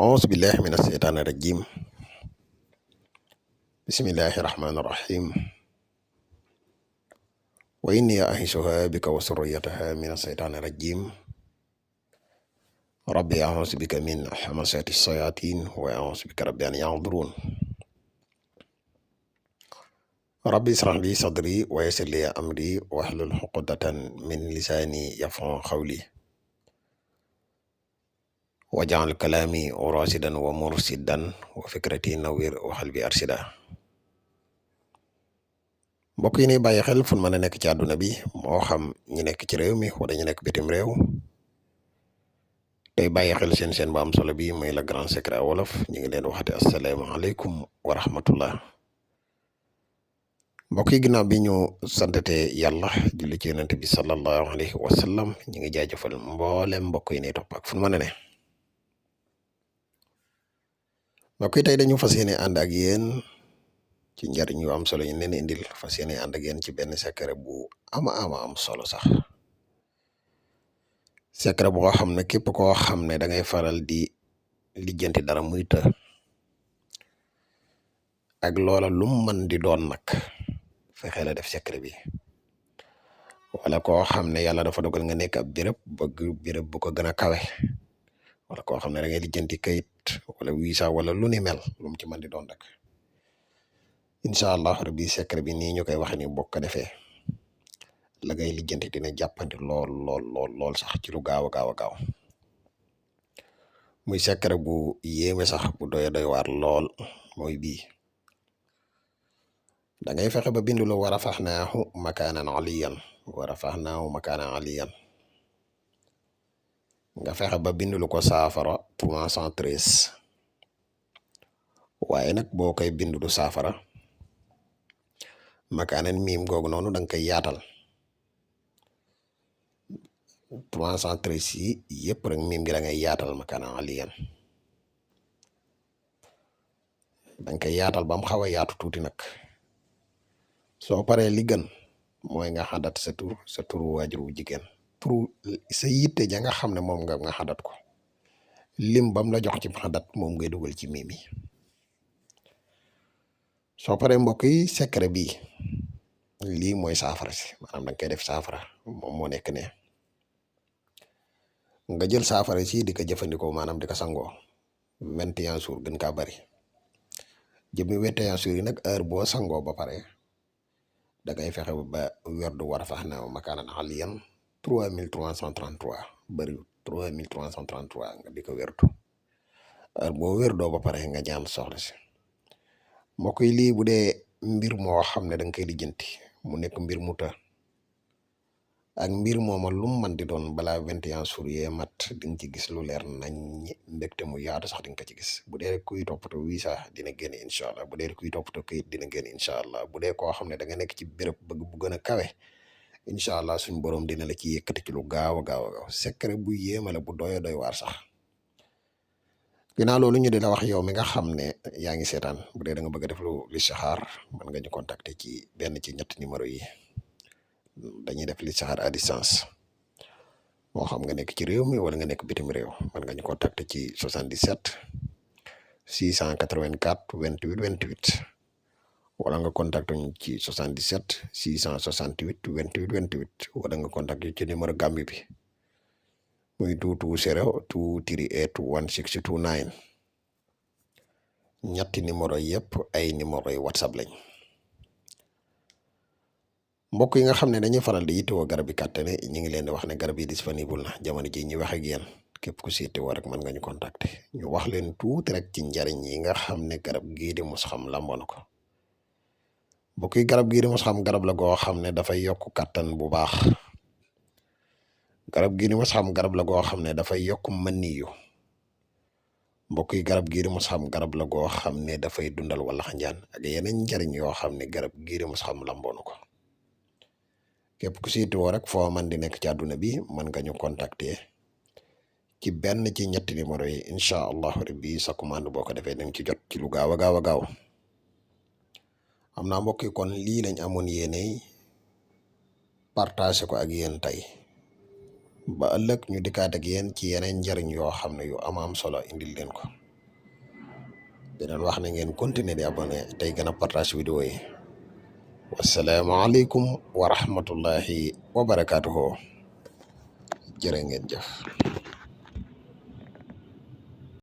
أعوذ بالله من الشيطان الرجيم. بسم الله الرحمن الرحيم. وإني أعيذها بك وذريتها من الشيطان الرجيم. ربي أعوذ بك من همزات الشياطين وأعوذ بك ربي أن يحضرون. ربي اشرح لي صدري ويسر لي أمري واحلل عقدة من لساني يفقهوا قولي واجعل كلامي راشدا ومرشدا وفكرتي نوير وقلبي أرشدا. mbokk yi ni bàyyi xel fu mën a nekk ci àdduna bi moo xam ñi nekk ci réew mi wala ñu nekk bitim réew tey bàyyi xel seen bu am solo bi muy Le Grand Secret wolof ñu ngi leen waxati asalaamaaleykum wa rahmatullah. mbokk yi ginnaaw bi ñu santate yàlla julli ci yonent bi sallallahu alayhi wa sallam ñu ngi jaajëfal mboolem mbokk yi ni topp ak fu mën a ne. mbokk yi tey dañu fas yéene ànd ak yéen ci njariñ yu am solo yi leen indil fas yéene ànd ak yéen ci benn secret bu ama am solo sax. secret boo xam ne képp koo xam ne da ngay faral di lijjanti dara muy të ak loola lu mën di doon nag fexe la def secret bi, wala koo xam ne yàlla dafa dogal nga nekk ab béréb bëgg béréb bu ko gën a kawe, wala koo xam ne da ngay lijjanti kayit wala visa wala lu ni mel lu mu ci mën di doon rek. incha allah rabbi secret bi nii ñu koy waxe ni bokk ko defee la ngay lijjanti dina jàppandi lool sax ci lu gaaw a gaaw. muy secret bu yéeme sax bu doy waar lool mooy bii. da ngay fexe ba bindu lu wa rafaxnaahu makaanan aliyan nga fexe ba bindu lu ko saafara 313 waaye nag boo koy bindu lu saafara makaanan miim googu noonu da nga koy yaatal 313 yi yëpp rek miim gi da ngay yaatal makaanan aliyan da nga koy yaatal ba mu xaw a yaatu tuuti nag. soo paree li gën mooy nga xadat sa turu waajur wu jigéen turu sa yitte ja nga xam ne moom nga xadat ko lim bam la jox ci xadat moom ngay dugal ci miim yi. soo paree mbokk yi secret bi lii mooy saafara si maanaam danga koy def saafara moom moo nekk ne nga jël saafara si di ko jëfandikoo maanaam di ko sangoo 21 jours gën kaa bari jëmmi 21 jours yi nag heure boo sangoo ba pare da ngay fexe ba werdu wa rafaxnaahu makaanan aliyan 3333 bëri 3333 nga di ko werdu heure boo werdoo ba pare nga ñaan soxla si. mbokk yi lii bu dee mbir moo xam ne da nga koy lijjanti mu nekk mbir mu të ak mbir mooma lu mu mën di doon balaa 21 jours yee mat di nga ci gis lu leer nañ mbégte mu yaatu sax di nga ko ci gis. bu dee kuy toppatoo visa dina génn incha allah bu dee kuy toppatoo kayit dina génn incha allah bu dee koo xam ne da nga nekk ci béréb bëgg bu gën a kawe incha allah suñ borom dina la ci yëkkati ci lu gaaw a gaaw secret bu yéema la bu doy waar sax. ginnaaw loolu ñu di la wax yow mi nga xam ne yaa ngi seetaan bu dee da nga bëgg a def lu listixaar mën nga ñu contacter ci benn ci ñetti numéro yi. dañuy def listixaar à distance moo xam nga nekk ci réew mi wala nga nekk bitim réew mën nga ñu contacter ci 77 684 28 28 wala nga contacter ñu ci 77 668 28 28 wala nga contacter ci numéro Gambie bi muy 220 238 1629 ñetti numéro yëpp ay numéro yi WhatsApp lañ. mbokk yi nga xam ne dañuy faral di yittewoo garab yi kàttane ñu ngi leen di wax ne garab yi disponible na jamono ji ñu wax ak yéen képp ku si yittewoo rek mën nga ñu contacter ñu wax leen tuuti rek ci njariñ yi nga xam ne garab gii di mos xam lamboo na ko. mbokk yi garab gii di mos xam garab la goo xam ne dafay yokk kàttan bu baax. garab gii di mos xam garab la goo xam ne dafay yokk maniyu. mbokk yi garab gii di mos xam garab la goo xam ne dafay dundal wala xanjaan ak yeneen njariñ yoo xam ne garab gii di mos xam lamboo na ko. képp ku siitoo rek foo man di nekk ci àdduna bi mën nga ñu contacter ci benn ci ñetti numéro yi incha allahu rabbi sa commande boo ko defee dañ ci jot ci lu gaaw a gaaw. am naa mbokk yi kon lii lañ amoon yéene partager ko ak yéen tey ba ëllëg ñu dikkaat ak yéen ci yeneen njariñ yoo xam ne yu am solo indil leen ko. di leen wax na ngeen continuer di abonné tey gën a partage vidéo yi wasalaamaaleykum wa rahmatullahi wa barakaatuhu jërë ngeen jëf